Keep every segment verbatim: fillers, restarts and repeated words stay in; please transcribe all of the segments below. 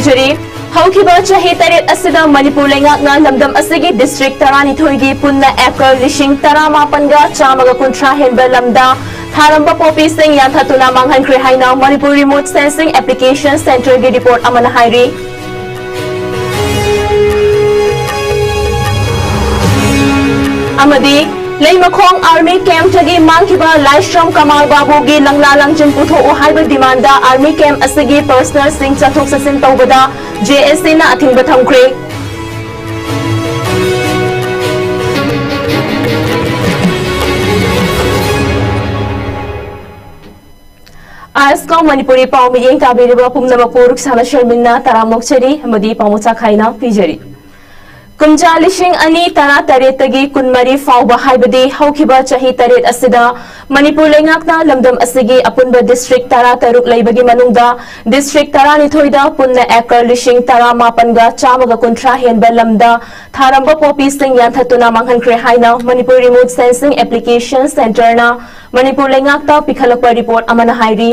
ꯖꯔꯤ꯫ ꯍꯧꯈꯤꯕ ꯆꯍꯤ ꯇꯔꯦꯠ ꯑꯁꯤꯗ ꯃꯅꯤꯄꯨꯔ ꯂꯩꯉꯥꯛꯅ ꯂꯝꯗꯝ ꯑꯁꯤꯒꯤ ꯗꯤꯁꯇ꯭ꯔꯤꯛ ꯇꯔꯥꯅꯤꯊꯣꯏꯒꯤ ꯄꯨꯟꯅ ꯑꯦꯀꯔ ꯂꯤꯁꯤꯡ ꯇꯔꯥꯃꯥꯄꯟꯒ ꯆꯥꯝꯃꯒ ꯀꯨꯟꯊ꯭ꯔꯥ ꯍꯦꯟꯕ ꯂꯝꯗ ꯊꯥꯔꯝꯕ ꯄꯣꯄꯤꯁꯤꯡ ꯌꯥꯟꯊꯠꯇꯨꯅ ꯃꯥꯡꯍꯟꯈ꯭ꯔꯦ ꯍꯥꯏꯅ ꯃꯅꯤꯄꯨꯔ ꯔꯤꯃꯣꯠ ꯁꯦꯟꯁꯤꯡ ꯑꯦꯄ꯭ꯂꯤꯀꯦꯁꯟ ꯁꯦꯟꯇꯔꯒꯤ ꯔꯤꯄꯣꯔꯠ ꯑꯃꯅ ꯍꯥꯏꯔꯤ꯫ ꯑꯃꯗꯤ ꯂꯩꯃꯈꯣꯡ ꯑꯥꯔꯃꯤ ꯀꯦꯝꯞꯇꯒꯤ ꯃꯥꯡꯈꯤꯕ ꯂꯥꯏꯁ꯭ꯔꯝ ꯀꯃꯥꯜ ꯕꯥꯕꯨꯒꯤ ꯂꯪꯂꯥ ꯂꯪꯖꯤꯟ ꯄꯨꯊꯣꯛꯎ ꯍꯥꯏꯕ ꯗꯤꯃꯥꯟꯗ ꯑꯥꯔꯃꯤ ꯀꯦꯝꯞ ꯑꯁꯤꯒꯤ ꯄꯔꯁꯅꯦꯜꯁꯤꯡ ꯆꯠꯊꯣꯛ ꯆꯠꯁꯤꯟ ꯇꯧꯕꯗ ꯖꯦ ꯑꯦꯁ ꯁꯤꯅ ꯑꯊꯤꯡꯕ ꯊꯝꯈ꯭ꯔꯦ꯫ ꯑꯥꯏꯁꯀꯣ ꯃꯅꯤꯄꯨꯔꯤ ꯄꯥꯎ ꯃꯤꯠꯌꯦꯡ ꯇꯥꯕꯤꯔꯤꯕ ꯄꯨꯝꯅꯃꯛꯄꯨ ꯔꯨꯛꯁꯥꯅ ꯁꯔꯃꯤꯟꯅ ꯇꯔꯥꯝꯅ ꯑꯣꯛꯆꯔꯤ ꯑꯃꯗꯤ ꯄꯥꯎꯃꯆꯥ ꯈꯥꯏꯅ ꯄꯤꯖꯔꯤ꯫ ꯀꯨꯝꯖꯥ ꯂꯤꯁꯤꯡ ꯑꯅꯤ ꯇꯔꯥꯇꯔꯦꯠꯇꯒꯤ ꯀꯨꯟꯃꯔꯤ ꯐꯥꯎꯕ, ꯍꯥꯏꯕꯗꯤ ꯍꯧꯈꯤꯕ ꯆꯍꯤ ꯇꯔꯦꯠ ꯑꯁꯤꯗ, ꯃꯅꯤꯄꯨꯔ ꯂꯩꯉꯥꯛꯅ ꯂꯝꯗꯝ ꯑꯁꯤꯒꯤ ꯑꯄꯨꯟꯕ ꯗꯤꯁꯇ꯭ꯔꯤꯛ ꯇꯔꯥꯇꯔꯨꯛ ꯂꯩꯕꯒꯤ ꯃꯅꯨꯡꯗ ꯗꯤꯁꯇ꯭ꯔꯤꯛ ꯇꯔꯥꯅꯤꯊꯣꯏꯗ ꯄꯨꯟꯅ ꯑꯦꯀꯔ ꯂꯤꯁꯤꯡ ꯇꯔꯥꯃꯥꯄꯟꯒ ꯆꯥꯝꯃꯒ ꯀꯨꯟꯊ꯭ꯔꯥ ꯍꯦꯟꯕ ꯂꯝꯗ ꯊꯥꯔꯝꯕ ꯄꯣꯄꯤꯁꯤꯡ ꯌꯥꯟꯊꯠꯇꯨꯅ ꯃꯥꯡꯍꯟꯈ꯭ꯔꯦ ꯍꯥꯏꯅ ꯃꯅꯤꯄꯨꯔ ꯔꯤꯃꯣꯠ ꯁꯦꯟꯁꯤꯡ ꯑꯦꯄ꯭ꯂꯤꯀꯦꯁꯟ ꯁꯦꯟꯇꯔꯅ ꯃꯅꯤꯄꯨꯔ ꯂꯩꯉꯥꯛꯇ ꯄꯤꯈꯠꯂꯛꯄ ꯔꯤꯄꯣꯔꯠ ꯑꯃꯅ ꯍꯥꯏꯔꯤ꯫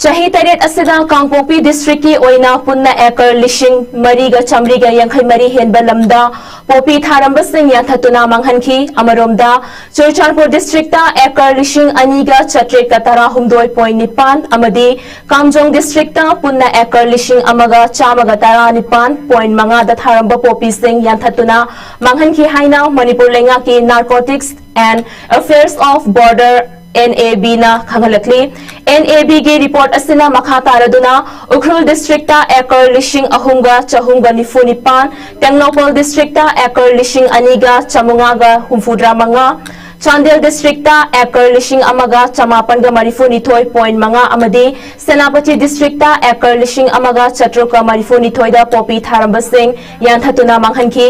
ꯆꯍꯤ ꯇꯔꯦꯠ ꯑꯁꯤꯗ ꯀꯥꯡꯄꯣꯛꯄꯤ ꯗꯤꯁꯇ꯭ꯔꯤꯛꯀꯤ ꯑꯣꯏꯅ ꯄꯨꯟꯅ ꯑꯦꯀꯔ ꯂꯤꯁꯤꯡ ꯃꯔꯤꯒ ꯆꯥꯃꯔꯤꯒ ꯌꯥꯡꯈꯩ ꯃꯔꯤ ꯍꯦꯟꯕ ꯂꯝꯗ ꯄꯣꯄꯤ ꯊꯥꯔꯝꯕꯁꯤꯡ ꯌꯥꯟꯊꯠꯇꯨꯅ ꯃꯥꯡꯍꯟꯈꯤ꯫ ꯑꯃꯔꯣꯝꯗ, ꯆꯨꯔꯆꯥꯟꯄꯨꯔ ꯗꯤꯁꯇ꯭ꯔꯤꯛꯇ ꯑꯦꯀꯔ ꯂꯤꯁꯤꯡ ꯑꯅꯤꯒ ꯆꯥꯇ꯭ꯔꯦꯠꯀ ꯇꯔꯥꯍꯨꯝꯗꯣꯏ ꯄꯣꯏꯟ ꯅꯤꯄꯥꯟ ꯑꯃꯗꯤ ꯀꯥꯝꯖꯣꯡ ꯗꯤꯁꯇ꯭ꯔꯤꯛꯇ ꯄꯨꯟꯅ ꯑꯦꯀꯔ ꯂꯤꯁꯤꯡ ꯑꯃꯒ ꯆꯥꯝꯃꯒ ꯇꯔꯥꯅꯤꯄꯥꯟ ꯄꯣꯏꯟ ꯃꯉꯥꯗ ꯊꯥꯔꯝꯕ ꯄꯣꯄꯤꯁꯤꯡ ꯌꯥꯟꯊꯠꯇꯨꯅ ꯃꯥꯡꯍꯟꯈꯤ ꯍꯥꯏꯅ ꯃꯅꯤꯄꯨꯔ ꯂꯩꯉꯥꯛꯀꯤ narcotics and affairs of border, N A ꯕꯤꯅ ꯈꯪꯍꯜꯂꯛꯂꯤ꯫ ꯑꯦꯟ ꯑꯦ ꯕꯤꯒꯤ ꯔꯤꯄꯣꯔꯠ ꯑꯁꯤꯅ ꯃꯈꯥ ꯇꯥꯔꯗꯨꯅ ꯎꯈ꯭ꯔꯨꯜ ꯗꯤꯁꯇ꯭ꯔꯤꯛꯇ ꯑꯦꯀꯔ ꯂꯤꯁꯤꯡ ꯑꯍꯨꯝꯒ ꯆꯍꯨꯝꯒ ꯅꯤꯐꯨ ꯅꯤꯄꯥꯟ, ꯇꯦꯡꯅꯧꯄꯜ ꯗꯤꯁꯇ꯭ꯔꯤꯛꯇ ꯑꯦꯀꯔ ꯂꯤꯁꯤꯡ ꯑꯅꯤꯒ ꯆꯥꯃꯉꯥꯒ ꯍꯨꯝꯐꯨꯇꯔꯥ ꯃꯉꯥ, ꯆꯥꯟꯗꯦꯜ ꯗꯤꯁꯇ꯭ꯔꯤꯛꯇ ꯑꯦꯀꯔ ꯂꯤꯁꯤꯡ ꯑꯃꯒ ꯆꯃꯥꯄꯟꯒ ꯃꯔꯤꯐꯨꯅꯤꯊꯣꯏ ꯄꯣꯏꯟ ꯃꯉꯥ ꯑꯃꯗꯤ ꯁꯦꯅꯥꯄꯇꯤ ꯗꯤꯁꯇ꯭ꯔꯤꯛꯇ ꯑꯦꯀꯔ ꯂꯤꯁꯤꯡ ꯑꯃꯒ ꯆꯥꯇ꯭ꯔꯨꯛꯀ ꯃꯔꯤꯐꯨꯅꯤꯊꯣꯏꯗ ꯄꯣꯄꯤ ꯊꯥꯔꯝꯕꯁꯤꯡ ꯌꯥꯟꯊꯠꯇꯨꯅ ꯃꯥꯡꯍꯟꯈꯤ꯫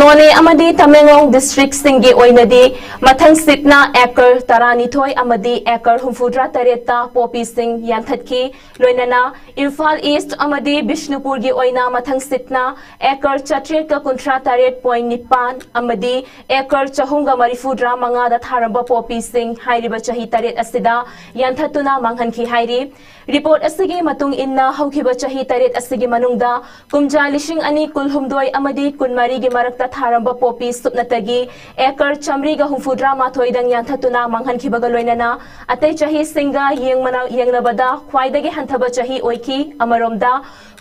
ꯅꯣꯅꯦ ꯑꯃꯗꯤ ꯇꯃꯦꯡꯂꯣꯡ ꯗꯤꯁꯇ꯭ꯔꯤꯛꯁꯤꯡꯒꯤ ꯑꯣꯏꯅꯗꯤ ꯃꯊꯪꯁꯤꯠꯅ ꯑꯦꯀꯔ ꯇꯔꯥꯅꯤꯊꯣꯏ ꯑꯃꯗꯤ ꯑꯦꯀꯔ ꯍꯨꯝꯐꯨꯇꯔꯥ ꯇꯔꯦꯠꯇ ꯄꯣꯄꯤꯁꯤꯡ ꯌꯥꯟꯊꯠꯈꯤ꯫ ꯂꯣꯏꯅꯅ ꯏꯝꯐꯥꯜ ꯏꯁ꯭ꯠ ꯑꯃꯗꯤ ꯕꯤꯁꯅꯨꯄꯨꯔꯒꯤ ꯑꯣꯏꯅ ꯃꯊꯪꯁꯤꯠꯅ ꯑꯦꯀꯔ ꯆꯥꯇ꯭ꯔꯦꯠꯀ ꯀꯨꯟꯊ꯭ꯔꯥ ꯇꯔꯦꯠ ꯄꯣꯏꯟ ꯅꯤꯄꯥꯟ ꯑꯃꯗꯤ ꯑꯦꯀꯔ ꯆꯍꯨꯝꯒ ꯃꯔꯤꯐꯨꯇꯔꯥ ꯃꯉꯥ ꯗ ꯊꯥꯔꯝꯕ ꯄꯣꯄꯤꯁꯤꯡ ꯍꯥꯏꯔꯤꯕ ꯆꯍꯤ ꯇꯔꯦꯠ ꯑꯁꯤꯗ ꯌꯥꯟꯊꯠꯇꯨꯅ ꯃꯥꯡꯍꯟꯈꯤ ꯍꯥꯏꯔꯤ꯫ ꯔꯤꯄꯣꯔꯠ ꯑꯁꯤꯒꯤ ꯃꯇꯨꯡ ꯏꯟꯅ, ꯍꯧꯈꯤꯕ ꯆꯍꯤ ꯇꯔꯦꯠ ꯑꯁꯤꯒꯤ ꯃꯅꯨꯡꯗ ꯀꯨꯝꯖꯥ ꯂꯤꯁꯤꯡ ꯑꯅꯤ ꯀꯨꯟꯍꯨꯝꯗꯣꯏ ꯑꯃꯗꯤ ꯀꯨꯟꯃꯔꯤꯒꯤ ꯃꯔꯛꯇ ꯊꯥꯔꯝꯕ ꯄꯣꯄꯤ ꯁꯨꯞꯅꯇꯒꯤ ꯑꯦꯀꯔ ꯆꯥꯃꯔꯤꯒ ꯍꯨꯝꯐꯨꯇꯔꯥ ꯃꯥꯊꯣꯏꯗꯪ ꯌꯥꯟꯊꯠꯇꯨꯅ ꯃꯥꯡꯍꯟꯈꯤꯕꯒ ꯂꯣꯏꯅꯅ, ꯑꯇꯩ ꯆꯍꯤꯁꯤꯡꯒ ꯌꯦꯡꯃꯅ-, ꯌꯦꯡꯅꯕꯗ ꯈ꯭ꯋꯥꯏꯗꯒꯤ ꯍꯟꯊꯕ ꯆꯍꯤ ꯑꯣꯏꯈꯤ꯫ ꯑꯃꯔꯣꯝꯗ,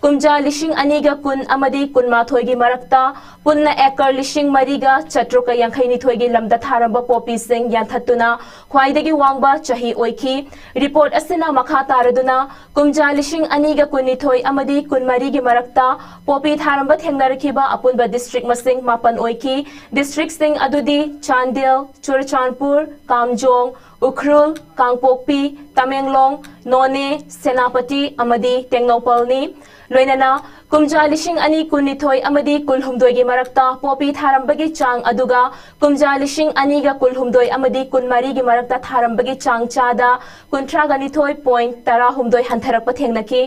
ꯀꯨꯝꯖꯥ ꯂꯤꯁꯤꯡ ꯑꯅꯤꯒ ꯀꯨꯟ ꯑꯃꯗꯤ ꯀꯨꯟꯃꯥꯊꯣꯏꯒꯤ ꯃꯔꯛꯇ ꯄꯨꯟꯅ ꯑꯦꯀꯔ ꯂꯤꯁꯤꯡ ꯃꯔꯤꯒ ꯆꯥꯇ꯭ꯔꯨꯛꯀ ꯌꯥꯡꯈꯩꯅꯤꯊꯣꯏꯒꯤ ꯂꯝꯗ ꯊꯥꯔꯝꯕ ꯄꯣꯄꯤꯁꯤꯡ ꯌꯥꯟꯊꯠꯇꯨꯅ ꯈ꯭ꯋꯥꯏꯗꯒꯤ ꯋꯥꯡꯕ ꯆꯍꯤ ꯑꯣꯏꯈꯤ꯫ ꯔꯤꯄꯣꯔꯠ ꯑꯁꯤꯅ ꯃꯈꯥ ꯇꯥꯔꯗꯨꯅ, ꯀꯨꯝꯖꯥ ꯂꯤꯁꯤꯡ ꯑꯅꯤꯒ ꯀꯨꯟꯅꯤꯊꯣꯏ ꯑꯃꯗꯤ ꯀꯨꯟꯃꯔꯤꯒꯤ ꯃꯔꯛꯇ ꯄꯣꯄꯤ ꯊꯥꯔꯝꯕ ꯊꯦꯡꯅꯔꯛꯈꯤꯕ ꯑꯄꯨꯟꯕ ꯗꯤꯁꯇ꯭ꯔꯤꯛ ꯃꯁꯤꯡ ꯃꯥꯄꯟ ꯑꯣꯏꯈꯤ꯫ ꯗꯤꯁꯇ꯭ꯔꯤꯛꯁꯤꯡ ꯑꯗꯨꯗꯤ ꯆꯥꯟꯗꯦꯜ, ꯆꯨꯔꯆꯥꯟꯄꯨꯔ, ꯀꯥꯝꯖꯣꯡ, ꯎꯈ꯭ꯔꯨꯜ, ꯀꯥꯡꯄꯣꯛꯄꯤ, ꯇꯃꯦꯡꯂꯣꯡ, ꯅꯣꯅꯦ, ꯁꯦꯅꯥꯄꯇꯤ ꯑꯃꯗꯤ ꯇꯦꯡꯅꯧꯄꯜꯅꯤ꯫ ꯂꯣꯏꯅꯅ ꯀꯨꯝꯖꯥ ꯂꯤꯁꯤꯡ ꯑꯅꯤ ꯀꯨꯟꯅꯤꯊꯣꯏ ꯑꯃꯗꯤ ꯀꯨꯟꯍꯨꯝꯗꯣꯏꯒꯤ ꯃꯔꯛꯇ ꯄꯣꯄꯤ ꯊꯥꯔꯝꯕꯒꯤ ꯆꯥꯡ ꯑꯗꯨꯒ ꯀꯨꯝꯖꯥ ꯂꯤꯁꯤꯡ ꯑꯅꯤꯒ ꯀꯨꯟꯍꯨꯝꯗꯣꯏ ꯑꯃꯗꯤ ꯀꯨꯟꯃꯔꯤꯒꯤ ꯃꯔꯛꯇ ꯊꯥꯔꯝꯕꯒꯤ ꯆꯥꯡ ꯆꯥꯗ ꯀꯨꯟꯊ꯭ꯔꯥꯒ ꯅꯤꯊꯣꯏ ꯄꯣꯏꯟ ꯇꯔꯥꯍꯨꯝꯗꯣꯏ ꯍꯟꯊꯔꯛꯄ ꯊꯦꯡꯅꯈꯤ꯫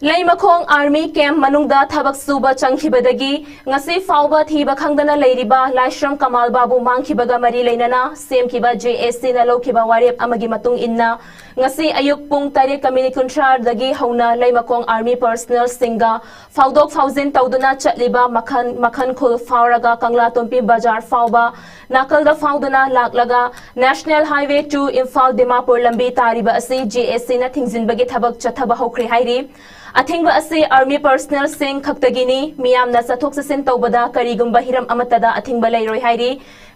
ꯂꯩꯃꯈꯣꯡ ꯑꯥꯔꯃꯤ ꯀꯦꯝꯞ ꯃꯅꯨꯡꯗ ꯊꯕꯛ ꯁꯨꯕ ꯆꯪꯈꯤꯕꯗꯒꯤ ꯉꯁꯤ ꯐꯥꯎꯕ ꯊꯤꯕ ꯈꯪꯗꯅ ꯂꯩꯔꯤꯕ ꯂꯥꯏꯁ꯭ꯔꯝ ꯀꯃꯥꯜ ꯕꯥꯕꯨ ꯃꯥꯡꯈꯤꯕꯒ ꯃꯔꯤ ꯂꯩꯅꯅ ꯁꯦꯝꯈꯤꯕ ꯖꯦ ꯑꯦ ꯁꯤꯅ ꯂꯧꯈꯤꯕ ꯋꯥꯔꯦꯞ ꯑꯃꯒꯤ ꯃꯇꯨꯡ ꯏꯟꯅ, ꯉꯁꯤ ꯑꯌꯨꯛ ꯄꯨꯡ ꯇꯔꯦꯠꯀ ꯃꯤꯅꯤꯠ ꯀꯨꯟꯊ꯭ꯔꯥꯗꯒꯤ ꯍꯧꯅ ꯂꯩꯃꯈꯣꯡ ꯑꯥꯔꯃꯤ ꯄꯔꯁꯅꯦꯜꯁꯤꯡꯒ ꯐꯥꯎꯗꯣꯛ ꯐꯥꯎꯖꯤꯟ ꯇꯧꯗꯨꯅ ꯆꯠꯂꯤꯕ ꯃꯈꯟ ꯃꯈꯟ ꯈꯨꯜ ꯐꯥꯎꯔꯒ ꯀꯪꯂꯥꯇꯣꯝꯕꯤ ꯕꯖꯥꯔ ꯐꯥꯎꯕ ꯅꯥꯀꯜꯗ ꯐꯥꯎꯗꯨꯅ ꯂꯥꯛꯂꯒ National Highway two Imphal Dimapur ꯂꯝꯕꯤ ꯇꯥꯔꯤꯕ ꯑꯁꯤ ꯖꯦ ꯑꯦ ꯁꯤꯅ ꯊꯤꯡꯖꯤꯟꯕꯒꯤ ꯊꯕꯛ ꯆꯠꯊꯕ ꯍꯧꯈ꯭ꯔꯦ ꯍꯥꯏꯔꯤ꯫ ꯑꯊꯤꯡꯕ ꯑꯁꯤ ꯑꯥꯔꯃꯤ ꯄꯔꯁꯅꯦꯜꯁꯤꯡ ꯈꯛꯇꯒꯤꯅꯤ꯫ ꯃꯤꯌꯥꯝꯅ ꯆꯠꯊꯣꯛ ꯆꯠꯁꯤꯟ ꯇꯧꯕꯗ ꯀꯔꯤꯒꯨꯝꯕ ꯍꯤꯔꯝ ꯑꯃꯠꯇꯗ ꯑꯊꯤꯡꯕ ꯂꯩꯔꯣꯏ ꯍꯥꯏꯔꯤ꯫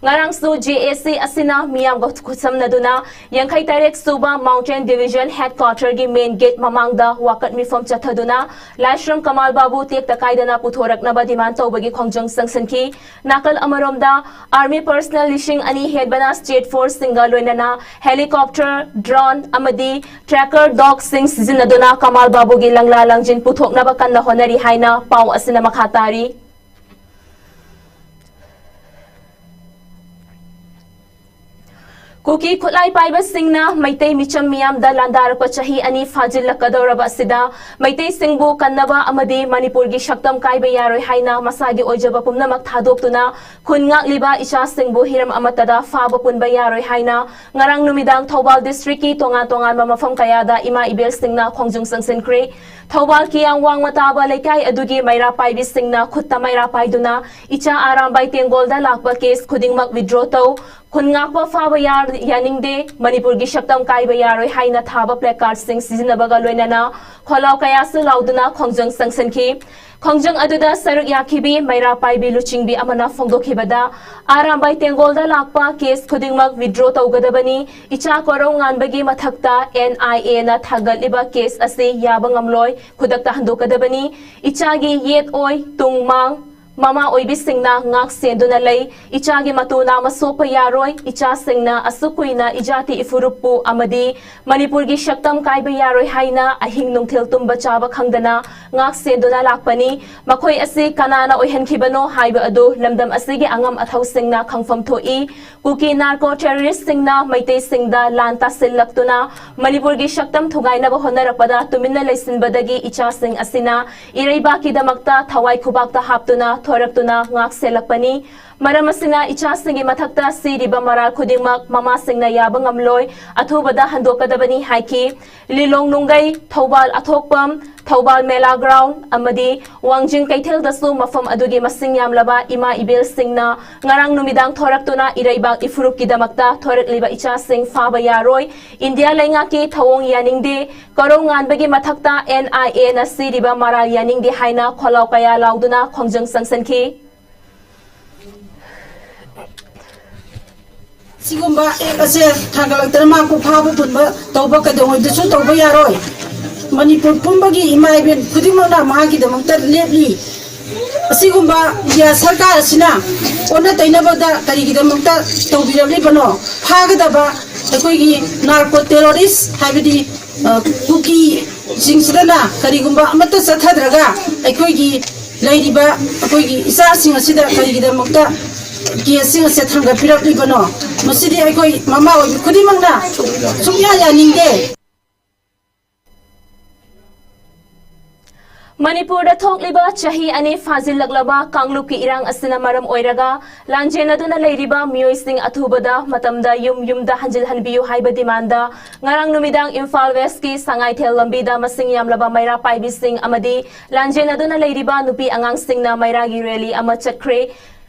ꯉꯔꯥꯡꯁꯨ ꯖꯦ ꯑꯦ ꯁꯤ ꯑꯁꯤꯅ ꯃꯤꯌꯥꯝꯒ ꯈꯨꯠꯁꯝꯅꯗꯨꯅ ꯌꯥꯡꯈꯩ ꯇꯔꯦꯠ ꯁꯨꯕ Mountain Division Headquarter ꯒꯤ main gate ꯃꯃꯥꯡꯗ ꯋꯥꯀꯠ ꯃꯤꯐꯝ ꯆꯠꯊꯗꯨꯅ ꯂꯥꯏꯁ꯭ꯔꯝ ꯀꯃꯥꯜ ꯕꯥꯕꯨ ꯇꯦꯛꯇ ꯀꯥꯏꯗꯅ ꯄꯨꯊꯣꯔꯛꯅꯕ demand ꯇꯧꯕꯒꯤ ꯈꯣꯡꯖꯪ ꯆꯪꯁꯤꯟꯈꯤ꯫ ꯅꯥꯀꯜ ꯑꯃꯔꯣꯝꯗ, ꯑꯥꯔꯃꯤ ꯄꯔꯁꯅꯦꯜ ꯂꯤꯁꯤꯡ ꯑꯅꯤ ꯍꯦꯟꯕꯅ state force ꯁꯤꯡꯒ ꯂꯣꯏꯅꯅ helicopter, drone ꯑꯃꯗꯤ tracker dog ꯁꯤꯡ ꯁꯤꯖꯤꯟꯅꯗꯨꯅ ꯀꯃꯥꯜ ꯕꯥꯕꯨꯒꯤ ꯂꯪꯂꯥ ꯂꯪꯖꯤꯟ ꯄꯨꯊꯣꯛꯅꯕ ꯀꯟꯅ ꯍꯣꯠꯅꯔꯤ ꯍꯥꯏꯅ ꯄꯥꯎ ꯑꯁꯤꯅ ꯃꯈꯥ ꯇꯥꯔꯤ꯫ ꯀꯨꯀꯤ ꯈꯨꯠꯂꯥꯏ ꯄꯥꯏꯕꯁꯤꯡꯅ ꯃꯩꯇꯩ ꯃꯤꯆꯝ ꯃꯤꯌꯥꯝꯗ ꯂꯥꯟꯗꯥꯔꯛꯄ ꯆꯍꯤ ꯑꯅꯤ ꯐꯥꯖꯤꯜꯂꯛꯀꯗꯧꯔꯕ ꯑꯁꯤꯗ ꯃꯩꯇꯩꯁꯤꯡꯕꯨ ꯀꯟꯅꯕ ꯑꯃꯗꯤ ꯃꯅꯤꯄꯨꯔꯒꯤ ꯁꯛꯇꯝ ꯀꯥꯏꯕ ꯌꯥꯔꯣꯏ ꯍꯥꯏꯅ ꯃꯁꯥꯒꯤ ꯑꯣꯏꯖꯕ ꯄꯨꯝꯅꯃꯛ ꯊꯥꯗꯣꯛꯇꯨꯅ ꯈꯨꯟ ꯉꯥꯛꯂꯤꯕ ꯏꯆꯥꯁꯤꯡꯕꯨ ꯍꯤꯔꯝ ꯑꯃꯠꯇꯗ ꯐꯥꯕ ꯄꯨꯟꯕ ꯌꯥꯔꯣꯏ ꯍꯥꯏꯅ ꯉꯔꯥꯡ ꯅꯨꯃꯤꯗꯥꯡ ꯊꯧꯕꯥꯜ ꯗꯤꯁꯇ꯭ꯔꯤꯛꯀꯤ ꯇꯣꯉꯥꯟ ꯇꯣꯉꯥꯟꯕ ꯃꯐꯝ ꯀꯌꯥꯗ ꯏꯃꯥ ꯏꯕꯦꯜꯁꯤꯡꯅ ꯈꯣꯡꯖꯪ ꯆꯪꯁꯤꯟꯈ꯭ꯔꯦ꯫ ꯊꯧꯕꯥꯜ ꯀꯤꯌꯥꯝ ꯋꯥꯡꯃ ꯇꯥꯕ ꯂꯩꯀꯥꯏ ꯑꯗꯨꯒꯤ ꯃꯩꯔꯥ ꯄꯥꯏꯕꯤꯁꯤꯡꯅ ꯈꯨꯠꯇ ꯃꯩꯔꯥ ꯄꯥꯏꯗꯨꯅ ꯏꯆꯥ ꯑꯔꯥꯝꯕꯥꯏ ꯇꯦꯡꯒꯣꯜꯗ ꯂꯥꯛꯄ ꯀꯦꯁ ꯈꯨꯗꯤꯡꯃꯛ ꯋꯤꯗ꯭ꯔꯣ ꯇꯧ, ꯈꯨꯟ ꯉꯥꯛꯄ ꯐꯥꯕ ꯌꯥ-, ꯌꯥꯅꯤꯡꯗꯦ, ꯃꯅꯤꯄꯨꯔꯒꯤ ꯁꯛꯇꯝ ꯀꯥꯏꯕ ꯌꯥꯔꯣꯏ ꯍꯥꯏꯅ ꯊꯥꯕ placardꯁꯤꯡ ꯁꯤꯖꯤꯟꯅꯕꯒ ꯂꯣꯏꯅꯅ ꯈꯣꯜꯂꯥꯎ ꯀꯌꯥꯁꯨ ꯂꯥꯎꯗꯨꯅ ꯈꯣꯡꯖꯪ ꯆꯪꯁꯤꯟꯈꯤ꯫ ꯈꯣꯡꯖꯪ ꯑꯗꯨꯗ ꯁꯔꯨꯛ ꯌꯥꯈꯤꯕꯤ ꯃꯩꯔꯥ ꯄꯥꯏꯕꯤ ꯂꯨꯆꯤꯡꯕꯤ ꯑꯃꯅ ꯐꯣꯡꯗꯣꯛꯈꯤꯕꯗ, ꯑꯔꯥꯝꯕꯥꯏ ꯇꯦꯡꯒꯣꯜꯗ ꯂꯥꯛꯄ ꯀꯦꯁ ꯈꯨꯗꯤꯡꯃꯛ ꯋꯤꯗ꯭ꯔꯣ ꯇꯧꯒꯗꯕꯅꯤ, ꯏꯆꯥ ꯀꯣꯔꯧ ꯉꯥꯟꯕꯒꯤ ꯃꯊꯛꯇ NIAꯅ ꯊꯥꯡꯒꯠꯂꯤꯕ ꯀꯦꯁ ꯑꯁꯤ ꯌꯥꯕ ꯉꯝꯂꯣꯏ, ꯈꯨꯗꯛꯇ ꯍꯟꯗꯣꯛꯀꯗꯕꯅꯤ, ꯏꯆꯥꯒꯤ ꯌꯦꯠ ꯑꯣꯏ, ꯇꯨꯡ ꯃꯥꯡ, ꯃꯃꯥ ꯑꯣꯏꯕꯤꯁꯤꯡꯅ ꯉꯥꯛ ꯁꯦꯟꯗꯨꯅ ꯂꯩ, ꯏꯆꯥꯒꯤ ꯃꯇꯨ ꯅꯥꯃ ꯁꯣꯛꯄ ꯌꯥꯔꯣꯏ, ꯏꯆꯥꯁꯤꯡꯅ ꯑꯁꯨꯛ ꯀꯨꯏꯅ ꯏꯖꯥꯇꯤ ꯏꯐꯨꯔꯨꯞꯄꯨ ꯑꯃꯗꯤ ꯃꯅꯤꯄꯨꯔꯒꯤ ꯁꯛꯇꯝ ꯀꯥꯏꯕ ꯌꯥꯔꯣꯏ ꯍꯥꯏꯅ ꯑꯍꯤꯡ ꯅꯨꯡꯊꯤꯜ ꯇꯨꯝꯕ ꯆꯥꯕ ꯈꯪꯗꯅ ꯉꯥꯛ ꯁꯦꯟꯗꯨꯅ ꯂꯥꯛꯄꯅꯤ꯫ ꯃꯈꯣꯏ ꯑꯁꯤ ꯀꯅꯥꯅ ꯑꯣꯏꯍꯟꯈꯤꯕꯅꯣ ꯍꯥꯏꯕ ꯑꯗꯨ ꯂꯝꯗꯝ ꯑꯁꯤꯒꯤ ꯑꯉꯝ ꯑꯊꯧꯁꯤꯡꯅ ꯈꯪꯐꯝ ꯊꯣꯛꯏ꯫ ꯀꯨꯀꯤ narco terroristꯁꯤꯡꯅ ꯃꯩꯇꯩꯁꯤꯡꯗ ꯂꯥꯟ ꯇꯥꯁꯤꯜꯂꯛꯇꯨꯅ ꯃꯅꯤꯄꯨꯔꯒꯤ ꯁꯛꯇꯝ ꯊꯨꯒꯥꯏꯅꯕ ꯍꯣꯠꯅꯔꯛꯄꯗ ꯇꯨꯃꯤꯟꯅ ꯂꯩꯁꯤꯟꯕꯗꯒꯤ ꯏꯆꯥꯁꯤꯡ ꯑꯁꯤꯅ ꯏꯔꯩꯕꯥꯛꯀꯤꯗꯃꯛꯇ ꯊꯋꯥꯏ ꯈꯨꯕꯥꯛꯇ ꯍꯥꯞꯇꯨꯅ ꯊꯣꯔꯛꯇꯨꯅ ꯉꯥꯛ ꯁꯦꯜꯂꯛꯄꯅꯤ꯫ ꯃꯔꯝ ꯑꯁꯤꯅ ꯏꯆꯥꯁꯤꯡꯒꯤ ꯃꯊꯛꯇ ꯁꯤꯔꯤꯕ ꯃꯔꯥꯜ ꯈꯨꯗꯤꯡꯃꯛ ꯃꯃꯥꯁꯤꯡꯅ ꯌꯥꯕ ꯉꯝꯂꯣꯏ, ꯑꯊꯨꯕꯗ ꯍꯟꯗꯣꯛꯀꯗꯕꯅꯤ ꯍꯥꯏꯈꯤ꯫ ꯂꯤꯂꯣꯡ ꯅꯨꯡꯒꯩ, ꯊꯧꯕꯥꯜ ꯑꯊꯣꯛꯄꯝ, ꯊꯧꯕꯥꯜ ꯃꯦꯂꯥ ꯒ꯭ꯔꯥꯎꯟ ꯑꯃꯗꯤ ꯋꯥꯡꯖꯤꯡ ꯀꯩꯊꯦꯜꯗꯁꯨ ꯃꯐꯝ ꯑꯗꯨꯒꯤ ꯃꯁꯤꯡ ꯌꯥꯝꯂꯕ ꯏꯃꯥ ꯏꯕꯦꯜꯁꯤꯡꯅ ꯉꯔꯥꯡ ꯅꯨꯃꯤꯗꯥꯡ ꯊꯣꯔꯛꯇꯨꯅ ꯏꯔꯩꯕꯥꯛ ꯏꯐꯨꯔꯨꯞꯀꯤꯗꯃꯛꯇ ꯊꯣꯔꯛꯂꯤꯕ ꯏꯆꯥꯁꯤꯡ ꯐꯥꯕ ꯌꯥꯔꯣꯏ, ꯏꯟꯗꯤꯌꯥ ꯂꯩꯉꯥꯛꯀꯤ ꯊꯧꯑꯣꯡ ꯌꯥꯅꯤꯡꯗꯦ, ꯀꯣꯔꯧ ꯉꯥꯟꯕꯒꯤ ꯃꯊꯛꯇ NIAꯅ ꯁꯤꯔꯤꯕ ꯃꯔꯥꯜ ꯌꯥꯅꯤꯡꯗꯦ ꯍꯥꯏꯅ ꯈꯣꯜꯂꯥꯎ ꯀꯌꯥ ꯂꯥꯎꯗꯨꯅ ꯈꯣꯡꯖꯪ ꯆꯪꯁꯤꯟꯈꯤ꯫ ꯁꯤꯒꯨꯝꯕ ꯑꯦꯛ ꯑꯁꯦ ꯊꯥꯡꯒꯠꯂꯛꯇꯅ ꯃꯍꯥꯛꯄꯨ ꯐꯥꯕ ꯄꯨꯟꯕ ꯇꯧꯕ ꯀꯩꯗꯧꯉꯩꯗꯁꯨ ꯇꯧꯕ ꯌꯥꯔꯣꯏ꯫ ꯃꯅꯤꯄꯨꯔ ꯄꯨꯝꯕꯒꯤ ꯏꯃꯥ ꯏꯕꯦꯟ ꯈꯨꯗꯤꯡꯃꯛꯅ ꯃꯍꯥꯛꯀꯤꯗꯃꯛꯇ ꯂꯦꯞꯂꯤ꯫ ꯑꯁꯤꯒꯨꯝꯕ ꯏꯟꯗꯤꯌꯥ ꯁꯔꯀꯥꯔ ꯑꯁꯤꯅ ꯑꯣꯟꯅ ꯇꯩꯅꯕꯗ ꯀꯔꯤꯒꯤꯗꯃꯛꯇ ꯇꯧꯕꯤꯔꯛꯂꯤꯕꯅꯣ? ꯐꯥꯒꯗꯕ ꯑꯩꯈꯣꯏꯒꯤ narco terrorist ꯍꯥꯏꯕꯗꯤ, ꯑ, ꯀꯨꯀꯤꯁꯤꯡꯁꯤꯗꯅ ꯀꯔꯤꯒꯨꯝꯕ ꯑꯃꯠꯇ ꯆꯠꯊꯗ꯭ꯔꯒ ꯑꯩꯈꯣꯏꯒꯤ ꯂꯩꯔꯤꯕ ꯑꯩꯈꯣꯏꯒꯤ ꯏꯆꯥꯁꯤꯡ ꯑꯁꯤꯗ ꯀꯔꯤꯒꯤꯗꯃꯛꯇ ꯀꯦꯁꯁꯤꯡ ꯑꯁꯦ ꯊꯥꯡꯒꯠꯄꯤꯔꯛꯂꯤꯕꯅꯣ? ꯃꯁꯤꯗꯤ ꯑꯩꯈꯣꯏ ꯃꯃꯥ ꯑꯣꯏꯕꯤ ꯈꯨꯗꯤꯡꯃꯛꯅ ꯁꯨꯡꯌꯥ ꯌꯥꯅꯤꯡꯗꯦ꯫ ꯃꯅꯤꯄꯨꯔꯗ ꯊꯣꯛꯂꯤꯕ ꯆꯍꯤ ꯑꯅꯤ ꯐꯥꯖꯤꯜꯂꯛꯂꯕ ꯀꯥꯡꯂꯨꯞꯀꯤ ꯏꯔꯥꯡ ꯑꯁꯤꯅ ꯃꯔꯝ ꯑꯣꯏꯔꯒ ꯂꯥꯟꯖꯦꯟꯅꯗꯨꯅ ꯂꯩꯔꯤꯕ ꯃꯤꯑꯣꯏꯁꯤꯡ ꯑꯊꯨꯕꯗ ꯃꯇꯝꯗ ꯌꯨꯝ ꯌꯨꯝꯗ ꯍꯟꯖꯤꯜꯍꯟꯕꯤꯌꯨ ꯍꯥꯏꯕ ꯗꯤꯃꯥꯟꯗ ꯉꯔꯥꯡ ꯅꯨꯃꯤꯗꯥꯡ ꯏꯝꯐꯥꯜ ꯋꯦꯁꯀꯤ ꯁꯉꯥꯏꯊꯦꯜ ꯂꯝꯕꯤꯗ ꯃꯁꯤꯡ ꯌꯥꯝꯂꯕ ꯃꯩꯔꯥ ꯄꯥꯏꯕꯤꯁꯤꯡ ꯑꯃꯗꯤ ꯂꯥꯟꯖꯦꯟꯅꯗꯨꯅ ꯂꯩꯔꯤꯕ ꯅꯨꯄꯤ ꯑꯉꯥꯡꯁꯤꯡꯅ ꯃꯩꯔꯥꯒꯤ ꯔꯦꯂꯤ ꯑꯃ ꯆꯠꯈ꯭ꯔꯦ꯫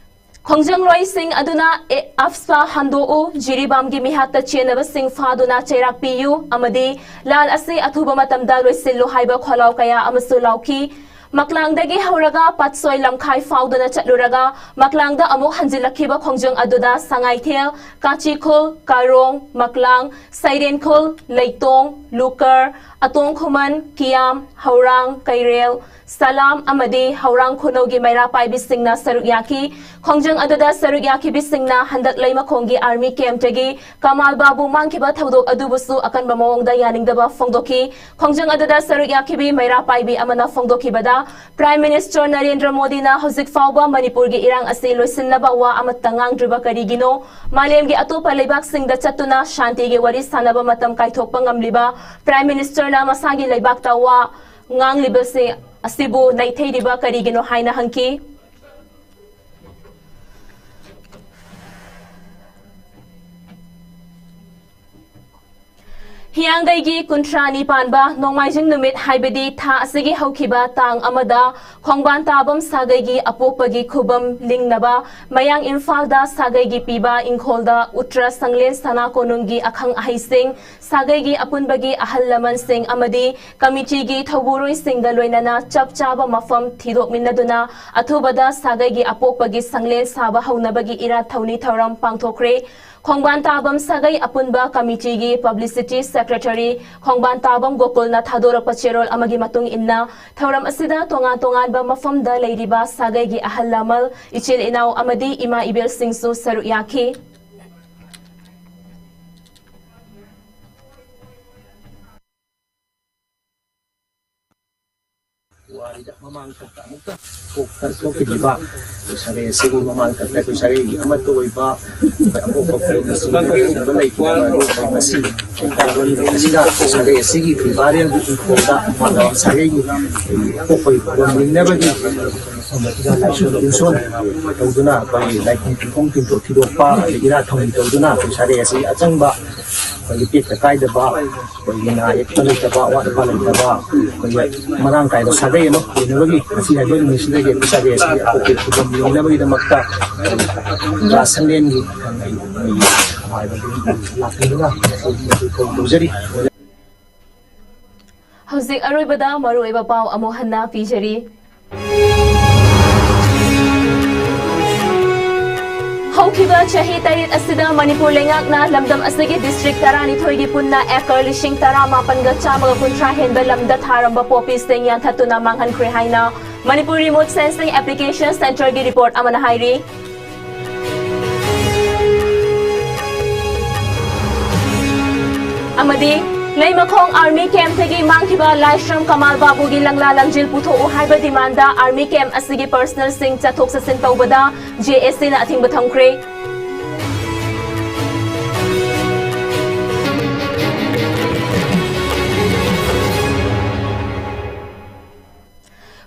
ꯈꯣꯡꯖꯪꯂꯣꯏꯁꯤꯡ ꯑꯗꯨꯅ ꯑꯦ, ꯑꯐꯁꯥ ꯍꯟꯗꯣꯛꯎ, ꯖꯤꯔꯤꯕꯥꯝꯒꯤ ꯃꯤꯍꯥꯠꯇ ꯆꯦꯟꯅꯕꯁꯤꯡ ꯐꯥꯗꯨꯅ ꯆꯩꯔꯥꯛ ꯄꯤꯌꯨ ꯑꯃꯗꯤ ꯂꯥꯟ ꯑꯁꯤ ꯑꯊꯨꯕ ꯃꯇꯝꯗ ꯂꯣꯏꯁꯤꯜꯂꯨ ꯍꯥꯏꯕ ꯈꯣꯜꯂꯥꯎ ꯀꯌꯥ ꯑꯃꯁꯨ ꯂꯥꯎꯈꯤ꯫ ꯃꯛꯂꯥꯡꯗꯒꯤ ꯍꯧꯔꯒ ꯄꯥꯠꯁꯣꯏ ꯂꯝꯈꯥꯏ ꯐꯥꯎꯗꯨꯅ ꯆꯠꯂꯨꯔꯒ ꯃꯛꯂꯥꯡꯗ ꯑꯃꯨꯛ ꯍꯟꯖꯤꯜꯂꯛꯈꯤꯕ ꯈꯣꯡꯖꯪ ꯑꯗꯨꯗ ꯁꯉꯥꯏꯊꯦꯜ, ꯀꯥꯆꯤꯈꯨꯜ, ꯀꯥꯔꯣꯡ, ꯃꯛꯂꯥꯡ, ꯁꯩꯔꯦꯟꯈꯨꯜ, ꯂꯩꯇꯣꯡ, ꯂꯨꯀꯔ, ꯑꯇꯣꯡꯈꯨꯃꯟ, ꯀꯤꯌꯥꯝ, ꯍꯧꯔꯥꯡ, ꯀꯩꯔꯦꯜ, ꯁꯂꯥꯝ ꯑꯃꯗꯤ ꯍꯧꯔꯥꯡ ꯈꯨꯅꯧꯒꯤ ꯃꯩꯔꯥ ꯄꯥꯏꯕꯤꯁꯤꯡꯅ ꯁꯔꯨꯛ ꯌꯥꯈꯤ꯫ ꯈꯣꯡꯖꯪ ꯑꯗꯨꯗ ꯁꯔꯨꯛ ꯌꯥꯈꯤꯕꯤꯁꯤꯡꯅ ꯍꯟꯗꯛ ꯂꯩꯃꯈꯣꯡꯒꯤ ꯑꯥꯔꯃꯤ ꯀꯦꯝꯞꯇꯒꯤ ꯀꯃꯥꯜ ꯕꯥꯕꯨ ꯃꯥꯡꯈꯤꯕ ꯊꯧꯗꯣꯛ ꯑꯗꯨꯕꯨꯁꯨ ꯑꯀꯟꯕ ꯃꯑꯣꯡꯗ ꯌꯥꯅꯤꯡꯗꯕ ꯐꯣꯡꯗꯣꯛꯈꯤ꯫ ꯈꯣꯡꯖꯪ ꯑꯗꯨꯗ ꯁꯔꯨꯛ ꯌꯥꯈꯤꯕꯤ ꯃꯩꯔꯥ ꯄꯥꯏꯕꯤ ꯑꯃꯅ ꯐꯣꯡꯗꯣꯛꯈꯤꯕꯗ, ꯄ꯭ꯔꯥꯏꯝ ꯃꯤꯅꯤꯁꯇꯔ ꯅꯔꯦꯟꯗ꯭ꯔ ꯃꯣꯗꯤꯅ ꯍꯧꯖꯤꯛ ꯐꯥꯎꯕ ꯃꯅꯤꯄꯨꯔꯒꯤ ꯏꯔꯥꯡ ꯑꯁꯤ ꯂꯣꯏꯁꯤꯟꯅꯕ ꯋꯥ ꯑꯃꯠꯇ ꯉꯥꯡꯗ꯭ꯔꯤꯕ ꯀꯔꯤꯒꯤꯅꯣ? ꯃꯥꯂꯦꯝꯒꯤ ꯑꯇꯣꯞꯄ ꯂꯩꯕꯥꯛꯁꯤꯡꯗ ꯆꯠꯇꯨꯅ ꯁꯥꯟꯇꯤꯒꯤ ꯋꯥꯔꯤ ꯁꯥꯟꯅꯕ ꯃꯇꯝ ꯀꯥꯏꯊꯣꯛꯄ ꯉꯝꯂꯤꯕ ꯄ꯭ꯔꯥꯏꯝ ꯃꯤꯅꯤꯁꯇꯔꯅ ꯃꯁꯥꯒꯤ ꯂꯩꯕꯥꯛꯇ ꯋꯥ ꯉꯥꯡꯂꯤꯕꯁꯦ ꯑꯁꯤꯕꯨ ꯅꯩꯊꯩꯔꯤꯕ ꯀꯔꯤꯒꯤꯅꯣ ꯍꯥꯏꯅ ꯍꯪꯈꯤ꯫ ꯍꯤꯌꯥꯡꯒꯩꯒꯤ ꯀꯨꯟꯊ꯭ꯔꯥꯅꯤ ꯄꯥꯟꯕ ꯅꯣꯡꯃꯥꯏꯖꯤꯡ ꯅꯨꯃꯤꯠ, ꯍꯥꯏꯕꯗꯤ ꯊꯥ ꯑꯁꯤꯒꯤ ꯍꯧꯈꯤꯕ ꯇꯥꯡ ꯑꯃꯗ ꯈꯣꯡꯕꯥꯟ ꯇꯥꯕꯝ ꯁꯥꯒꯩꯒꯤ ꯑꯄꯣꯛꯄꯒꯤ ꯈꯨꯕꯝ ꯂꯤꯡꯅꯕ ꯃꯌꯥꯡ ꯏꯝꯐꯥꯜꯗ ꯁꯥꯒꯩꯒꯤ ꯄꯤꯕ ꯏꯪꯈꯣꯜꯗ ꯎꯇ꯭ꯔ ꯁꯪꯂꯦꯟ ꯁꯅꯥ ꯀꯣꯅꯨꯡꯒꯤ ꯑꯈꯪ ꯑꯍꯩꯁꯤꯡ, ꯁꯥꯒꯩꯒꯤ ꯑꯄꯨꯟꯕꯒꯤ ꯑꯍꯜ ꯂꯃꯟꯁꯤꯡ ꯑꯃꯗꯤ ꯀꯃꯤꯇꯤꯒꯤ ꯊꯧꯕꯨꯔꯣꯏꯁꯤꯡꯒ ꯂꯣꯏꯅꯅ ꯆꯞ ꯆꯥꯕ ꯃꯐꯝ ꯊꯤꯗꯣꯛꯃꯤꯟꯅꯗꯨꯅ ꯑꯊꯨꯕꯗ ꯁꯥꯒꯩꯒꯤ ꯑꯄꯣꯛꯄꯒꯤ ꯁꯪꯂꯦꯟ ꯁꯥꯕ ꯍꯧꯅꯕꯒꯤ ꯏꯔꯥꯠ ꯊꯧꯅꯤ ꯊꯧꯔꯝ ꯄꯥꯡꯊꯣꯛꯈ꯭ꯔꯦ꯫ ꯈꯣꯡꯕꯥꯟ ꯇꯥꯕꯝ ꯁꯥꯒꯩ ꯑꯄꯨꯟꯕ ꯀꯃꯤꯇꯤꯒꯤ ꯄꯕ꯭ꯂꯤꯁꯤꯇꯤ ꯁꯦꯀ꯭ꯔꯦꯇꯔꯤ ꯈꯣꯡꯕꯥꯟ ꯇꯥꯕꯝ ꯒꯣꯀꯨꯜꯅ ꯊꯥꯗꯣꯔꯛꯄ ꯆꯦꯔꯣꯜ ꯑꯃꯒꯤ ꯃꯇꯨꯡ ꯏꯟꯅ, ꯊꯧꯔꯝ ꯑꯁꯤꯗ ꯇꯣꯉꯥꯟ ꯇꯣꯉꯥꯟꯕ ꯃꯐꯝꯗ ꯂꯩꯔꯤꯕ ꯁꯥꯒꯩꯒꯤ ꯑꯍꯜ ꯂꯃꯟ, ꯏꯆꯤꯜ ꯏꯅꯥꯎ ꯑꯃꯗꯤ ꯏꯃꯥ ꯏꯕꯦꯜꯁꯤꯡꯁꯨ ꯁꯔꯨꯛ ꯌꯥꯈꯤ꯫ ꯃꯃꯥꯡ ꯊꯣꯛꯄ ꯑꯃꯨꯛꯇ ꯊꯣꯛ-, ꯊꯣꯛꯈꯤꯗ꯭ꯔꯤꯕ ꯁꯥꯒꯩ ꯑꯁꯤꯒꯤ ꯃꯃꯥꯡ ꯊꯣꯛꯄ ꯑꯩꯈꯣꯏ ꯁꯥꯒꯩꯒꯤ ꯑꯃꯠꯇ ꯑꯣꯏꯕ ꯑꯩꯈꯣꯏ ꯑꯄꯣꯛꯄ ꯐꯨꯔꯨꯞ ꯑꯁꯤꯒꯤ ꯂꯩꯈꯤꯗꯕ ꯑꯗꯨ ꯑꯩꯈꯣꯏ ꯉꯁꯤ ꯑꯁꯤꯗ ꯁꯥꯒꯩ ꯑꯁꯤꯒꯤ ꯐꯤꯕꯥꯔꯦꯜꯒꯤ ꯏꯪꯈꯣꯜꯗ ꯃꯥꯅ ꯁꯥꯒꯩꯒꯤ ꯑꯄꯣꯛꯄꯒꯤ ꯐꯨꯔꯨꯞ ꯂꯤꯡꯅꯕꯒꯤ ꯂꯥꯏꯁꯣꯟ ꯇꯤꯟꯁꯣꯟ ꯇꯧꯗꯨꯅ ꯑꯩꯈꯣꯏꯒꯤ ꯂꯥꯏꯐꯝ ꯇꯤꯟꯐꯝ ꯇꯤꯟꯊꯣꯛ ꯊꯤꯗꯣꯛꯄ ꯑꯗꯒꯤ ꯏꯔꯥꯠ ꯊꯧꯅꯤ ꯇꯧꯗꯨꯅ ꯑꯩꯈꯣꯏ ꯁꯥꯒꯩ ꯑꯁꯤ ꯑꯆꯪꯕ ꯑꯩꯈꯣꯏꯒꯤ ꯇꯦꯛꯇ ꯀꯥꯏꯗꯕ ꯑꯩꯈꯣꯏꯒꯤ ꯅꯥ ꯌꯦꯛꯄ ꯂꯩꯇꯕ ꯑꯋꯥꯠ ꯑꯄꯥ ꯂꯩꯇꯕ ꯑꯩꯈꯣꯏꯒꯤ ꯃꯔꯥꯡ ꯀꯥꯏꯕ ꯁꯥꯒꯩ ꯑꯃ ꯑꯣꯏꯅꯕꯒꯤ ꯉꯁꯤ ꯍꯥꯏꯕ ꯅꯨꯃꯤꯠꯁꯤꯗꯒꯤ ꯑꯩꯈꯣꯏ ꯁꯥꯒꯩ ꯑꯁꯤ ꯑꯄꯣꯛꯄ ꯈꯨꯕꯝ ꯌꯧꯅꯕꯒꯤꯗꯃꯛꯇ ꯄꯨꯔꯥ ꯁꯪꯂꯦꯟꯒꯤ ꯂꯥꯛꯄꯤꯗꯨꯅ ꯉꯁꯤ ꯀꯧꯖꯔꯤ꯫ ꯍꯧꯖꯤꯛ ꯑꯔꯣꯏꯕꯗ ꯃꯔꯨꯑꯣꯏꯕ ꯄꯥꯎ ꯑꯃꯨꯛ ꯍꯟꯅ ꯄꯤꯖꯔꯤ꯫ ꯍꯧꯈꯤꯕ ꯆꯍꯤ ꯇꯔꯦꯠ ꯑꯁꯤꯗ ꯃꯅꯤꯄꯨꯔ ꯂꯩꯉꯥꯛꯅ ꯂꯝꯗꯝ ꯑꯁꯤꯒꯤ ꯗꯤꯁꯇ꯭ꯔꯤꯛ ꯇꯔꯥꯅꯤꯊꯣꯏꯒꯤ ꯄꯨꯟꯅ ꯑꯦꯀꯔ ꯂꯤꯁꯤꯡ ꯇꯔꯥꯃꯥꯄꯟꯒ ꯆꯥꯝꯃꯒ ꯀꯨꯟꯊ꯭ꯔꯥ ꯍꯦꯟꯕ ꯂꯝꯗ ꯊꯥꯔꯝꯕ ꯄꯣꯄꯤꯁꯤꯡ ꯌꯥꯟꯊꯠꯇꯨꯅ ꯃꯥꯡꯍꯟꯈ꯭ꯔꯦ ꯍꯥꯏꯅ ꯃꯅꯤꯄꯨꯔ ꯔꯤꯃꯣꯠ ꯁꯦꯟꯁꯤꯡ ꯑꯦꯄ꯭ꯂꯤꯀꯦꯁꯟ ꯁꯦꯟꯇꯔꯒꯤ ꯔꯤꯄꯣꯔꯠ ꯑꯃꯅ ꯍꯥꯏꯔꯤ꯫ ꯑꯃꯗꯤ ꯂꯩꯃꯈꯣꯡ ꯑꯥꯔꯃꯤ ꯀꯦꯝꯞꯇꯒꯤ ꯃꯥꯡꯈꯤꯕ ꯂꯥꯏꯁ꯭ꯔꯝ ꯀꯃꯥꯜ ꯕꯥꯕꯨꯒꯤ ꯂꯪꯂꯥ ꯂꯪꯖꯤꯜ ꯄꯨꯊꯣꯛꯎ ꯍꯥꯏꯕ ꯗꯤꯃꯥꯟꯗ ꯑꯥꯔꯃꯤ ꯀꯦꯝꯞ ꯑꯁꯤꯒꯤ ꯄꯔꯁꯅꯦꯜꯁꯤꯡ ꯆꯠꯊꯣꯛ ꯆꯠꯁꯤꯟ ꯇꯧꯕꯗ ꯖꯦ ꯑꯦꯁ ꯁꯤꯅ ꯑꯊꯤꯡꯕ ꯊꯝꯈ꯭ꯔꯦ꯫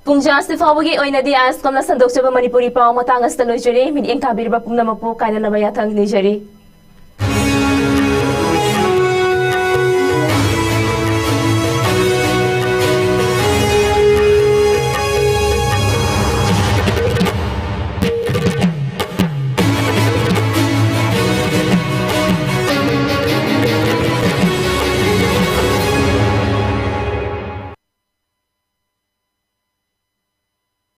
ꯄꯨꯡꯖꯥ ꯑꯁꯤ ꯐꯥꯎꯕꯒꯤ ꯑꯣꯏꯅꯗꯤ ꯑꯥꯏꯁꯀꯣꯝꯅ ꯁꯟꯗꯣꯛꯆꯕ ꯃꯅꯤꯄꯨꯔꯤ ꯄꯥꯎ ꯃꯇꯥꯡ ꯑꯁꯤꯗ ꯂꯣꯏꯖꯔꯦ꯫ ꯃꯤꯠꯌꯦꯡ ꯇꯥꯕꯤꯔꯤꯕ ꯄꯨꯝꯅꯃꯛꯄꯨ ꯀꯥꯏꯅꯅꯕ ꯌꯥꯊꯪ ꯅꯤꯖꯔꯤ꯫